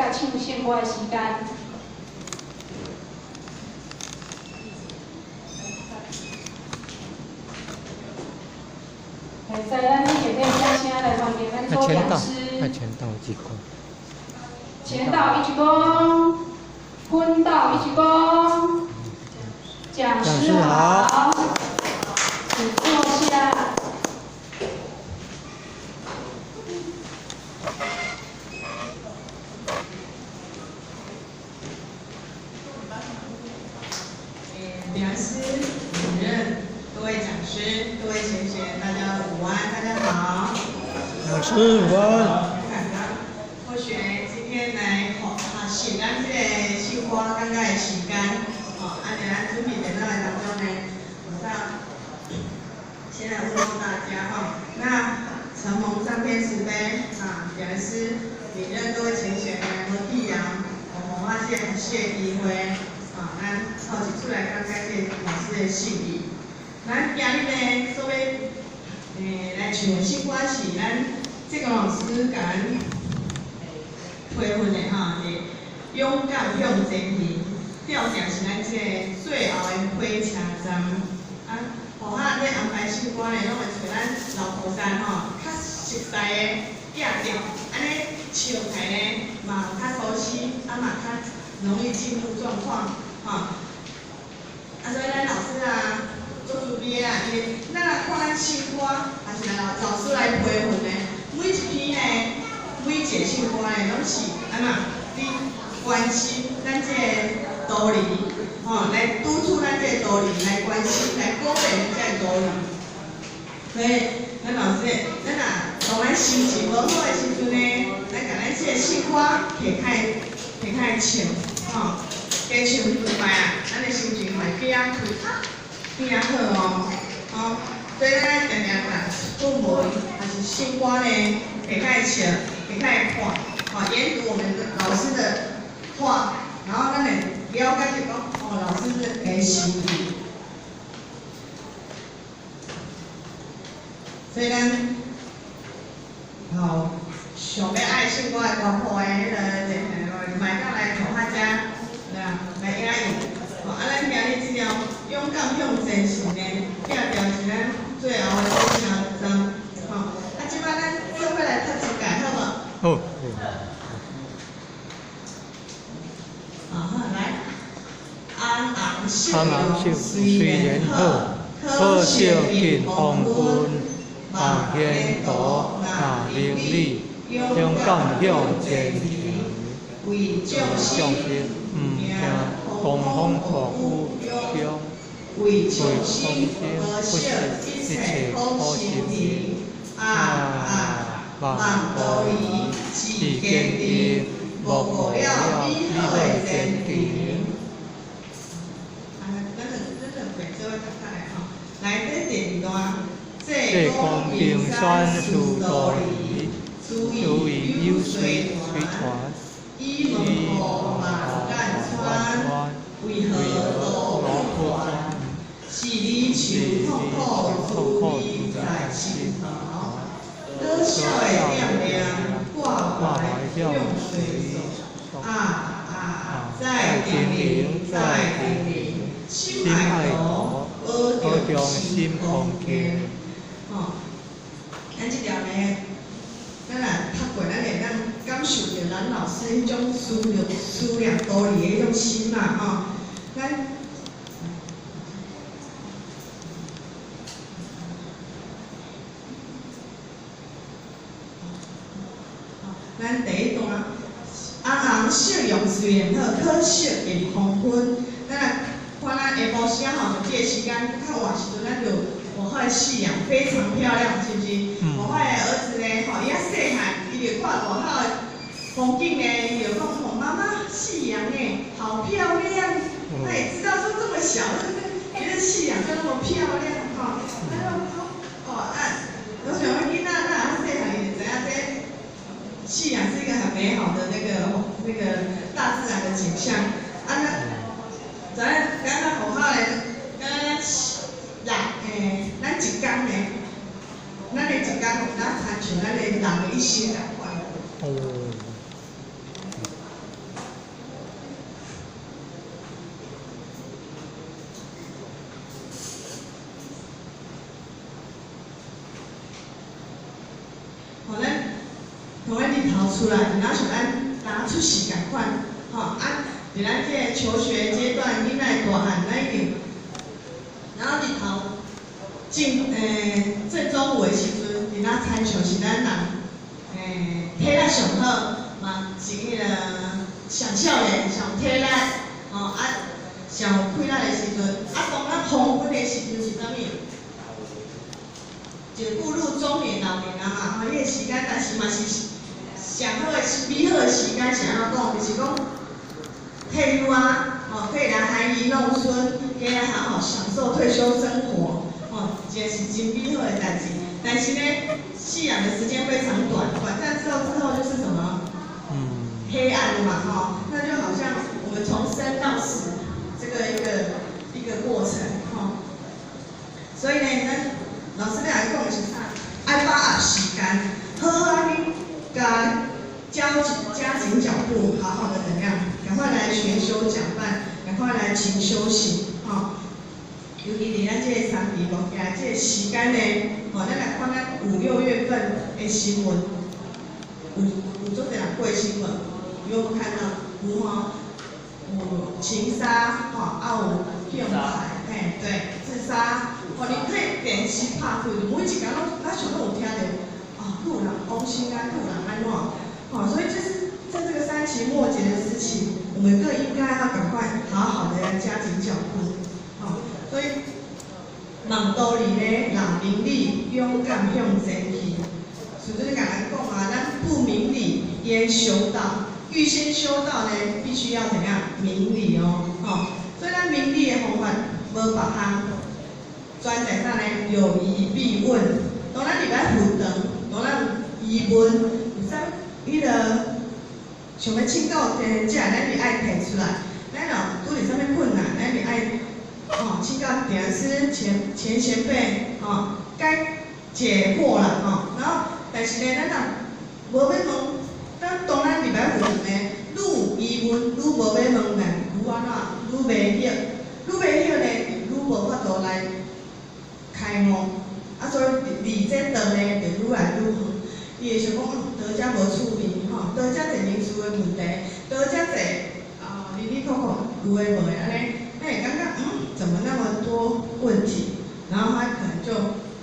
佮唱圣歌的时间。在咱下底掌声来欢迎咱周讲师。签到一鞠躬。签到一鞠躬，昏到一鞠躬。讲师好，请坐下。讲师、主任、各位讲师、各位同学，大家午安，大家好。老师午安。我选今天来学习咱这个唱歌感觉的时间，吼，按呢咱准备电脑的当中呢，我上先来问候大家哈。那承蒙上天慈悲啊，讲师、主任、各位同学呢，无必要，我发这个谢机会。啊，咱凑一出来讲解这个老师的心意。咱今日呢，所欲来唱的诗歌是咱这个老师共咱批训的吼，是勇敢向前行，调行是咱这个最后的火车站。啊，予我咧安排唱歌呢，拢会揣咱老菩萨吼，较熟悉的调调，按呢唱起来呢嘛较舒适，啊嘛较容易进入状况。吼，啊，所以咱老师啊，做慈悲啊，因为咱若看咱唱歌，也是老老师来批训的，每一篇呢，每一个唱歌呢，拢是按怎？伫关心咱这个道理，吼，来督促咱这个道理，来关心，来鼓励咱这个道理。所以，咱老师，咱若当咱心情无好的时阵呢，咱共咱这个圣歌提开，提开唱，吼。加唱几摆啊，咱的心情会变仔开，变仔好哦，吼。所以咱爱定定共训文，还是圣歌呢，提开唱，提开看，吼，研读我们的老师的话，然后咱会了解就讲，哦，老师是的心意。所以咱，吼，想欲爱唱歌的大部的彼个，嘛会当来涂骹遮。来迎伊，吼！啊，咱今日这条勇敢向前行呢，调调是咱最后的火车站，吼！啊，这摆咱做伙来读一解，好无？好。啊好，来。红红惜容虽然好，可惜近黄昏。望前途若能理，勇敢向前行。为众生，毋惊狂风暴雨中，为众生不惜一切苦心情。啊啊，望道义志坚定，莫误了美好的前程。啊，咱两遍做伙读起来吼。来，这第二段，济公平山思道义，注意有随随团。以门户望眼穿，为何路不断？是你受痛苦滋味在心头。可惜的念念挂怀向谁诉？啊啊，再叮咛，再叮咛，心爱徒，保重心防健。吼，咱这条呢，咱若读过，咱会当感受著咱老师彼种思虑、思念道理的彼种心嘛，吼。咱第一段，红红惜容虽然好，可惜近黄昏。咱若看咱下晡时吼，就这个时间较晚时阵，咱就外口的夕阳非常漂亮，是毋是？我的儿子呢，吼，伊较细汉，伊就看外口的风景呢，伊就讲吼，妈妈，夕阳呢，好漂亮。他也知道说这么小，觉得夕阳就那么漂亮，吼。他说，哦啊，我想讲囡仔若较细汉，伊就知影这夕阳是一个很美好的那个大自然的景象。啊，那，知影敢若外口咧，敢若咱人咱一工呢，咱的一工有当亲像咱的人的一生仝款。哦。出來，若像咱若出世仝款，吼啊，佇咱這个求學階段，囡仔大漢，咱一定，然後日頭進正中午的時陣，佇那親像是咱人體力上好，嘛是彼个上少年、上體力，吼啊上有氣力的時陣，啊當咱黃昏的時陣是啥物？就步入中年老年啊嘛，吼，彼個時間，但是嘛是上好的美好的時間，是按怎講？就是講退休啊，吼，可以來含飴弄孫，可以來好好享受退休生活，吼，這是真美好的代誌。但是呢，夕陽的時間非常短，短暫之後就是什麼？黑暗的嘛，吼，那就好像我們從生到死這個一個過程，吼。所以呢，咱老師咧來講的是啥？愛把握時間，好好按呢，共加緊腳步，好好的怎樣？趕快來學修講辦，趕快來勤修行，吼。尤其佇咱這个三期末期這个時間呢，吼，咱來看咱五六月份的新聞，有足濟人過身無？有無看到？有吼，有情殺，吼，啊有去予害，嘿，對，自殺，吼，你可以電視拍開，每一工攏咱想攏有聽著，啊，閣有人往生啊，閣有人按怎，吼，所以就是在這個三期末劫的時期，我們更應該要趕快好好的來加緊腳步，吼，所以望道理呢，若明理，勇敢向前去。師尊共咱講啊，咱不明理焉修道？欲先修道呢，必須要怎樣明理哦，吼。所以咱明理的方法無別項，專在啥呢？有疑必問。當咱入來佛堂，當咱有疑問，有啥物彼个想欲請教天者，咱就愛提出來。咱若拄著啥物困難，咱就愛吼請教定師前賢輩，吼該解惑啦，吼。然後，但是呢，咱若無欲問，當咱入來佛堂呢，愈有疑問，愈無欲問呢，愈按怎？愈袂曉，愈袂曉呢，愈無法度來開悟。啊，所以離這道呢，就愈來愈遠。伊會想講，道遮無趣味，吼，道遮濟名詞的問題，道遮濟啊，哩哩扣扣有的無的按呢，咱會感覺怎麼那麼多問題？然後他可能就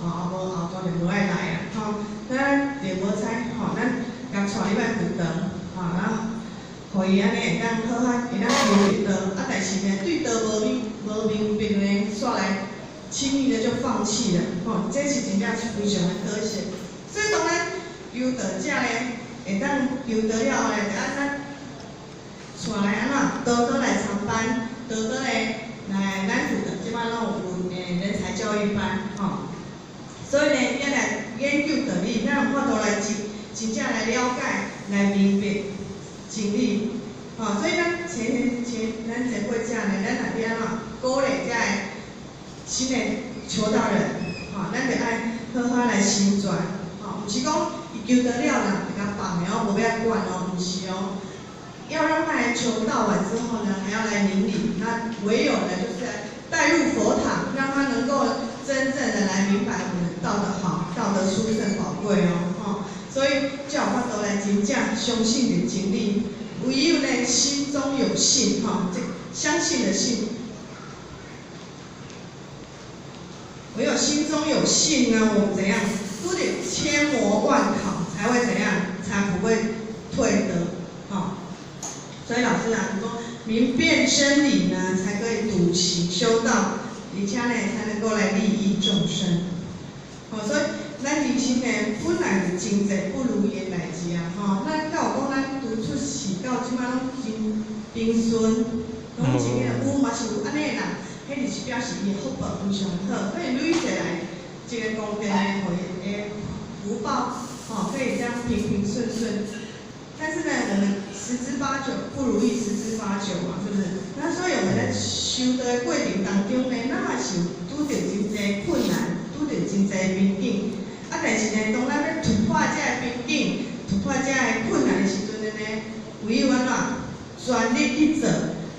啊無後續就無愛來啊，吼，咱就無采吼，咱共帶入來佛堂，吼，然後予伊按呢會當好好會當求道，啊，但是呢，對道無明白呢，煞來輕易的就放棄了，吼，這是真正是非常的可惜。所以當咱求道者呢，會當求道了後呢，就按咱帶來按怎多多來參班，多多來來咱佛堂這擺攏有人才教育班，吼。所以呢，咱來研究道理，咱有法度來真正來了解、來明白真理，吼。所以咱前前咱前輩者呢，咱若欲按怎鼓勵遮个新的求道人，吼，咱就愛好好來心傳，吼，毋是講伊求道了啦，就共放的哦，無欲管哦，毋是哦。要讓他來求道完之後呢，還要來明理，那唯有呢，就是帶入佛堂，讓他能夠真正的來明白我們道的好，道德殊勝寶貴哦，吼，所以才有法度來真正相信的真理，唯有呢心中有信，吼，這相信的信，唯有心中有信呢，我們怎樣，都得千磨萬考才會怎樣，才不會退德，吼。所以老師啊，說明辨真理呢，才可以篤行修道，而且呢，才能夠來利益眾生。吼，所以咱人生呢，本來就真濟不如意的代誌啊，吼。咱敢有講咱拄出世到這擺攏真平順，攏真個有嘛是有按呢的人，彼就是表示伊的福報非常好，可以累世來這個功德呢，予伊的福報，吼，可以這樣平平順順。但是呢，我們十之八九不如意，十之八九嘛，是不是？那所以我們在修道的過程當中呢，咱嘛是有拄著真濟困難，拄著真濟瓶頸。啊，但是呢，當咱欲突破這個瓶頸、突破這個困難的時陣呢，唯有按怎全力去做。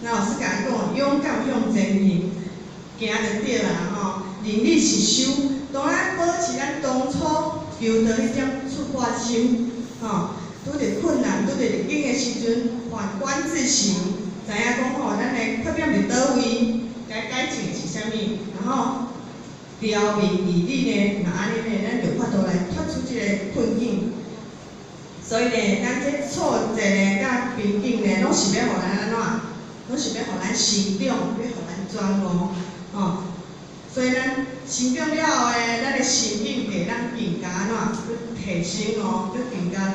那老師共咱講，勇敢向前行，行就對啦吼。忍辱是修，當咱保持咱當初求道彼種出發心，吼。拄著困難、拄著逆境的時陣，反觀自省，知影講吼，咱的缺點佇佗位，該改進的是啥物，然後調明義理呢，若按呢呢，咱就有法度來脫出這個困境。所以呢，咱這挫折呢，佮瓶頸呢，攏是欲予咱按怎？攏是欲予咱成長，欲予咱轉悟，吼。所以咱成長了後呢，咱的心境會當更加按怎？閣提升哦，閣更加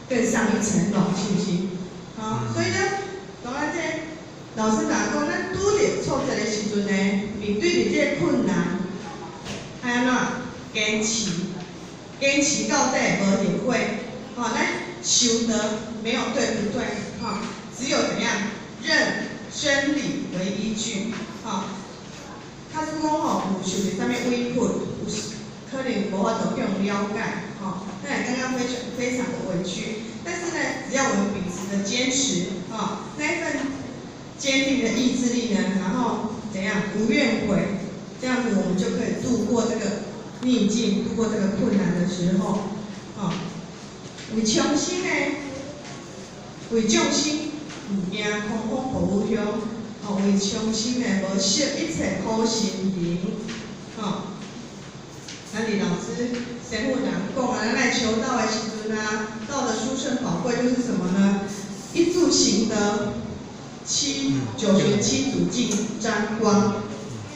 更上一層樓，是毋是？吼，所以呢，當咱這老師若講，咱拄著挫折的時陣呢，面對著這個困難，愛按怎？堅持，堅持到底，無後悔。吼，咱修道沒有對不對？吼，只有怎樣？認真理為依據，吼。假使講吼有受著啥物委屈，有可能無法度去予了解，吼，咱會感覺非常非常的委屈。但是呢，只要我們秉持著堅持，吼，那一份堅定的意志力呢，然後怎樣無怨悔，這樣子我們就可以度過這個逆境，度過這個困難的時候，吼。為蒼生呢，為眾生毋驚空風暴雨鄉，吼，為蒼生呢，無惜一切苦心靈，吼。咱佇老師師父人講啊，咱來求道的時陣啊，道的殊勝寶貴就是什麼呢？一住行得七九玄七祖盡沾光，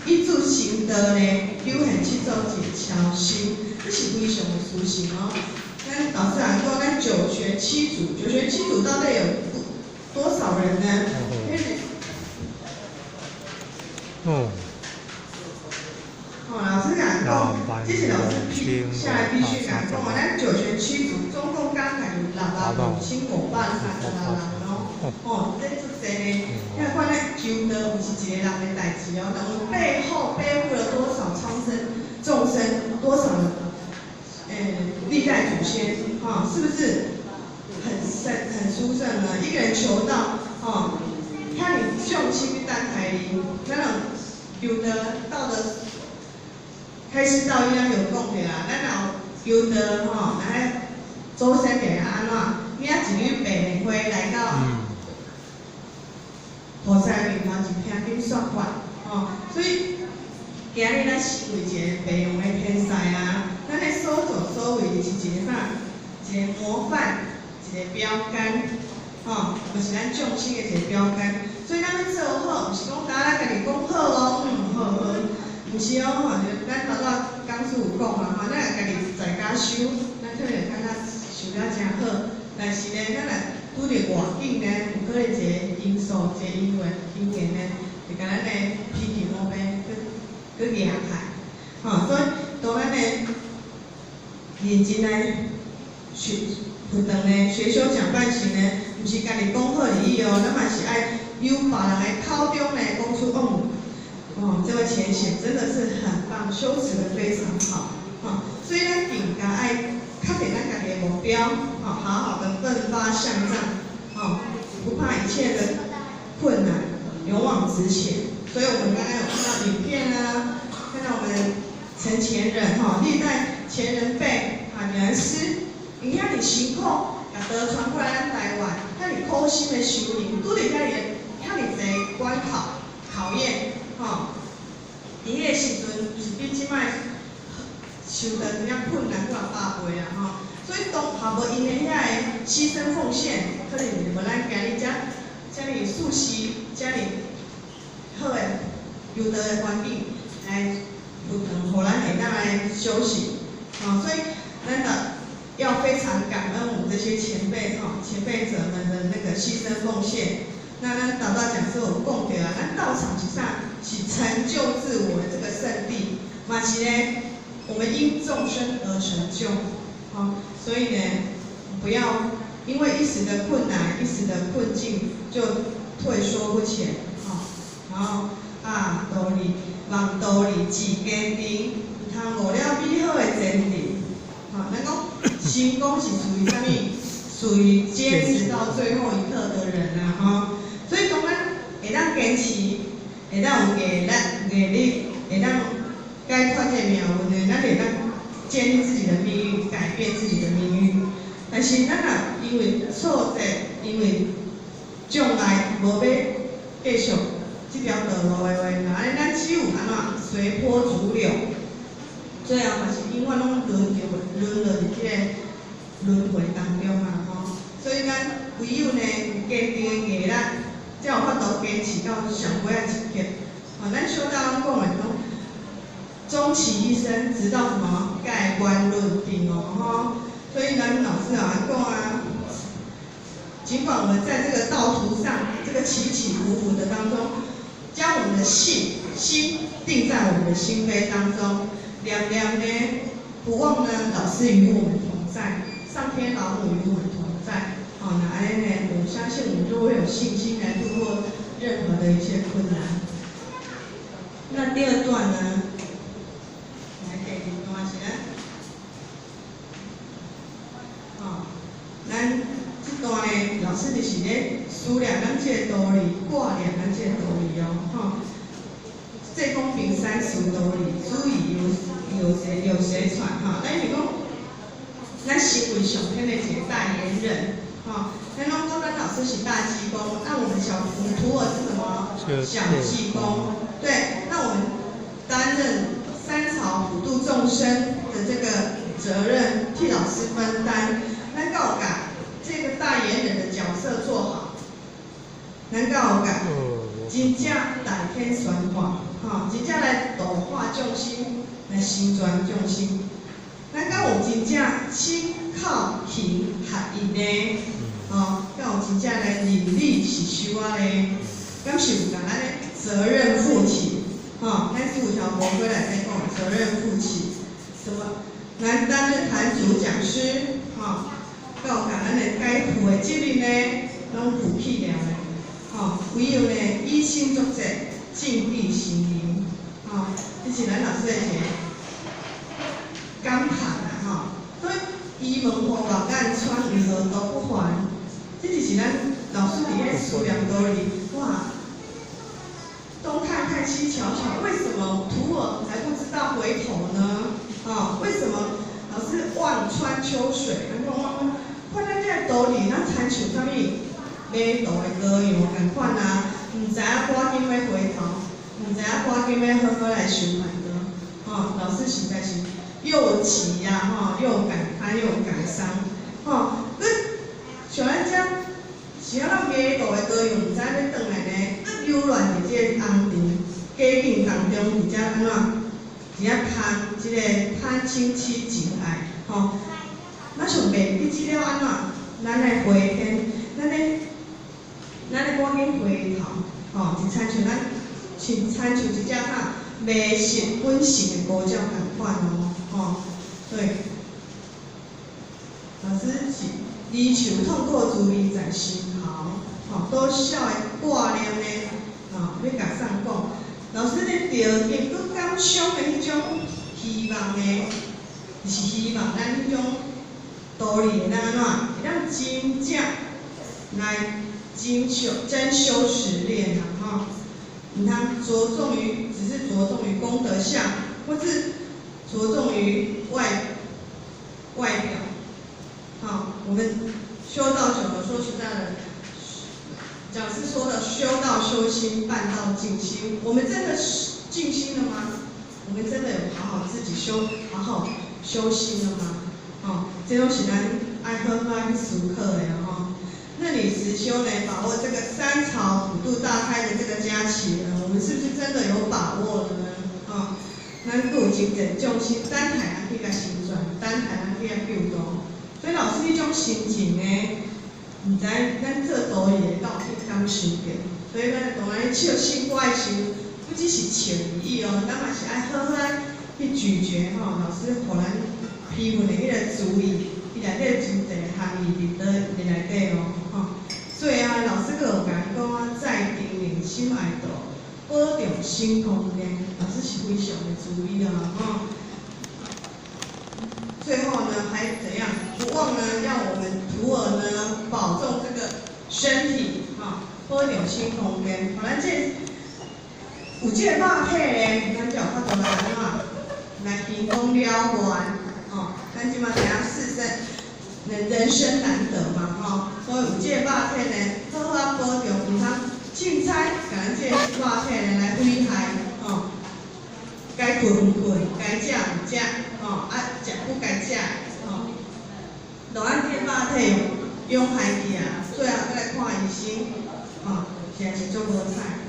一住行得呢，九玄七祖盡超生，這是非常的殊勝哦。咱老師人講，咱九玄七祖，九玄七祖到底有多少人呢？因為哦，老師講講，這是老師必下來必須講講哦，咱九玄七祖總共加起來有6萬2537人哦。哦，這足濟呢。你看咱求道毋是一個人的代誌哦，但有背後背負了多少蒼生眾生，多少歷代祖先，哈，是不是很深很殊勝呢？一個人求道，吼，遐爾眾生去等待你，咱若求道到了開示道一咱就講著啊，咱若有求道吼，來祖先會按怎？領一縷白蓮花來到菩薩面頭前聽經說法，吼，所以今日咱身為一個白羊的天使啊，咱的所作所為就是一個啥？一個模範，一個標杆，吼，就是咱眾生的一個標杆。所以咱欲做好，毋是講焦咱家己講好哦，嗯，好好，毋是哦，吼，就咱頭拄講師有講啊，吼，咱若家己在家修，咱可能感覺修了誠好，但是呢，咱若拄著外境呢，有可能一個因素，一個因緣因緣呢，會共咱的脾氣毛病閣惹開，吼，所以當咱的認真來學佛堂呢，學修講辦行呢，毋是家己講好而已哦，咱嘛是愛由別人的口中呢講出，哦，這位淺顯真的是很棒，修持得非常好，吼，所以咱更加愛確定咱家己的目標，吼，好好的奮發向上，吼，不怕一切的困難，勇往直前。所以我們剛剛有看到影片啊，看到我們陳前人，吼，歷代前人輩啊，原師，𪜶遐爾辛苦，共道傳過來咱台灣，遐爾苦心的修行，拄著遐爾遐爾濟關考考驗，吼，佇彼個時陣是比這擺受到真正困難幾若百倍啊，吼！所以當若無𪜶的遐个犧牲奉獻，可能就無咱今日遮遮爾舒適、遮爾好的求道的環境來佛堂，予咱會當來修行，吼！所以咱著要非常感恩我們這些前輩吼，前輩者們的那個犧牲奉獻。那咱頭拄講師有講著啊，咱道場是啥？是成就自我的這個聖地，嘛是呢，我們因眾生而成就，好，所以呢，不要因為一時的困難、一時的困境就退縮不前，吼，然後啊，道理望道理志堅定，毋通誤了美好的前程。吼，咱講成功是屬於啥物？屬於堅持到最後一刻的人啊，吼。所以講咱會當堅持，會當有毅力、毅力，會當解脫這個命運的，咱會當建立自己的命運，改變自己的命運。但是咱若因為挫折，因為障礙，無欲繼續這條道路的話，那按呢咱只有按怎隨波逐流，最後嘛是永遠攏輪著淪落佇這个輪迴當中啊吼。所以咱唯有呢有堅定的毅力，才有法度堅持到上尾仔一刻。吼，咱小道攏講的講，終其一生，直到什麼蓋棺論定哦吼。所以咱老師啊講啊，儘管我們在這個道途上，這個起起伏伏的當中，將我們的信心定在我們的心扉當中，念念呢不忘呢老師與我們同在，上天老母與我們同在。好，那按呢，我相信我們就會有信心來度過任何的一切困難。那第二段呢？來第二段是咱，哦，咱這段呢，老師就是咧思念咱這个道理，掛念咱這个道理哦，吼。濟公平三思道理，主義有誰傳？哈，咱是講，咱身為上天的一个代言人，吼，咱攏講咱老師是大濟公，那我們小徒兒是什麼？小濟公。對，那我們擔任三朝普度眾生的這個責任，替老師分擔，咱敢有共這個代言人的角色做好，咱敢有共真正代天宣化，吼，真正來度化眾生，來成全眾生。咱敢有真正心口行合一呢？吼，敢有真正來認理實修仔呢？敢是有共咱的責任負起？吼，咱十五條佛規內底講責任負起，什麼？咱擔任壇主講師，吼，敢有共咱的該負的責任呢，攏負起了呢？吼，唯有呢，以身作則，淨地行營，吼，這是咱老師的一個感嘆啦，吼。所以，倚門何望眼穿，為何都不還？這就是咱老師佇咧思念道理，哇！東看看西瞧瞧，為什麼徒兒還不知道回頭呢？啊，為什麼老師望穿秋水？咱講我看咱這个道理，咱親像啥物迷途的羔羊仝款啊，毋知影趕緊欲回頭，毋知影趕緊欲好好來修辦道。吼，老師實在是又急呀，吼，又感嘆又感傷，吼，閣像咱這是按怎迷途的羔羊，毋知影欲轉來呢？閣擾亂佇這個紅塵假境當中，佇遮按怎？佇遮貪這個貪嗔癡情愛，吼，咱想袂記這了按怎？咱來回天，咱來趕緊回頭，吼，就親像咱，親像一隻啥迷失本性的孤鳥仝款哦，吼，對。老師是離愁痛苦滋味在心頭，吼，多少的掛念呢？吼，欲共送講，老師咧著急閣感傷的彼種希望呢，就是希望咱彼種道理會當按怎？會當真正來真修真修實練啊！吼，毋通著重於只是著重於功德相，或是著重於外表。好，我們修道久了，說實在的，講師說的修道修心，辦道靜心。我們真的是靜心了嗎？我們真的有好好自己修，好好修心了嗎？哦，這攏是咱愛好好去思考的吼。那你實修呢？把握這個三朝普度大開的這個佳期呢？我們是不是真的有把握了呢？哦，咱閣有真濟眾生等待咱去共成全，等待咱去共救度。所以老師彼種心情呢，毋知咱做徒兒的敢有去感受著。所以咱當然唱聖歌的時陣，不只是唱而已哦，咱嘛是愛好好去咀嚼吼。老師予咱批文的彼個滋味，伊內底有真濟含義佇佗佇內底哦，吼。最後老師閣有共咱講啊，再叮嚀心愛道，保重心空間。老師是非常的慈悲啊，吼。最後呢，還怎樣？不忘呢，要我們徒兒呢保重這個身體，哈，保重心空間。予咱這有這個肉體呢，咱才有法度來按怎來行功了願，吼。咱這馬知影四生人生難得嘛，吼，所以有這個肉體呢，好好啊保重，毋通凊彩共咱這個肉體呢來毀害，吼。該睏毋睏，該食毋食，吼，啊，食不該食，吼，予咱這個肉體養害去啊，最後閣來看醫生，吼，實在是足無彩，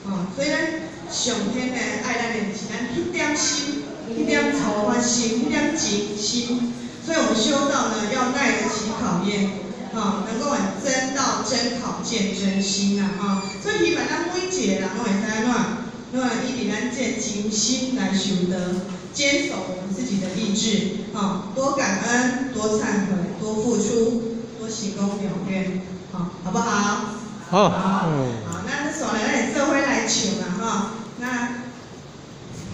吼，所以咱上天呢愛咱的是咱彼點心，彼點初發心，彼點真心，所以我們修道呢要耐得起考驗，吼，能夠真道真考見真心啊，吼，所以希望咱每一個人攏會使按怎？攏會依佇咱這真心來修道，堅守我們自己的意志，吼，多感恩，多懺悔，多付出，多行功表願，好，好不好？好。好，好，那煞來咱會做伙來唱啦，吼。那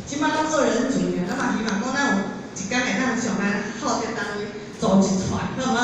這擺攏二人組爾，咱嘛希望講咱有一工會當上咱福德單位組一串，好毋好？